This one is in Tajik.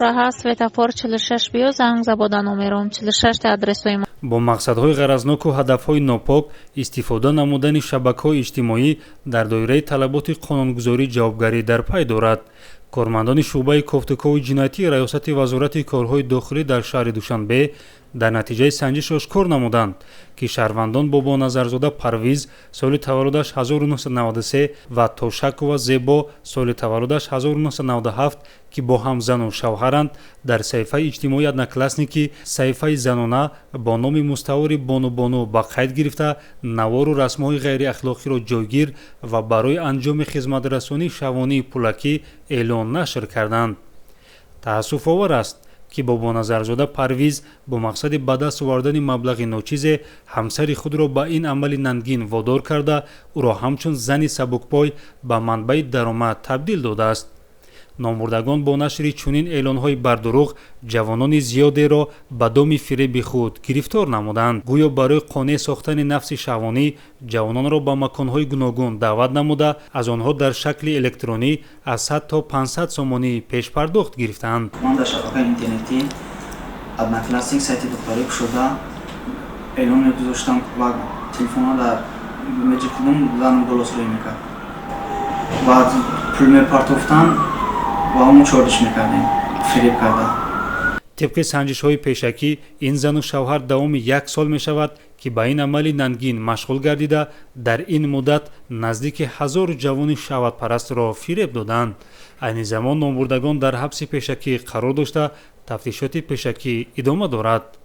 Чорраҳа, светофор 46, биё, занг за бода номером 46 адресҳои мо. Бо мақсадҳои ғаразноку ҳадафҳои нопок истифода намудани шабакаҳои иҷтимоӣ дар доираи талаботи қонунгузорӣ ҷавобгарӣ дар пай дорад. Кормандони шӯъбаи кофтукови ҷиноятии Раёсати Вазорати корҳои дохилӣ дар шаҳри Душанбе дар натиҷаи санҷиш ошкор намуданд, ки шаҳрвандон Бобоназарзода Парвиз, соли таваллудаш 1993, ва Тошакова Зебо, соли таваллудаш 1997, ки бо ҳам зану шавҳаранд, дар саҳифаи иҷтимоии «Одноклассники» саҳифаи занона бо номи муставори «Бонубону» ба қайд гирифта, навору расмҳои ғайриахлоқиро ҷойгир ва барои анҷоми хизматрасонии шаҳвонии пулакӣ эълон нашр карданд. Таассуфовар аст, ки Бобоназарзода Парвиз бо мақсади ба даст овардани маблағи ночизе ҳамсари худро ба ин амали нангин водор карда, ӯро ҳамчун зани сабукпой ба манбаи даромад табдил додааст. Номбурдагон бо нашри чунин эълонҳои бардурӯғ ҷавонони зиёдеро ба доми фиреби худ гирифтор намуданд. Гӯё барои қонеъ сохтани нафси шаҳвонӣ ҷавононро ба маконҳои гуногун даъват намуда, аз онҳо дар шакли электронӣ аз 100 то 500 сомонӣ пешпардохт гирифтаанд. Ман дар шабакаи интернетӣ «Одноклассник» сайти духтарӣ кушода, эълон мегузоштам ва телефонҳо дар меҷиқидум, занам голосрӯӣ мекард. Баъд пул мепартофтанд ва мо чордиш мекардем, фиреб карда. Тибқи санҷишҳои пешакӣ, ин зану шавҳар давоми як сол мешавад, ки ба ин амали нангин машғул гардида, дар ин муддат наздики 1000 ҷавони шаҳватпарастро фиреб доданд. Айни замон номбурдагон дар ҳабси пешакӣ қарор дошта, тафтишоти пешакӣ идома дорад.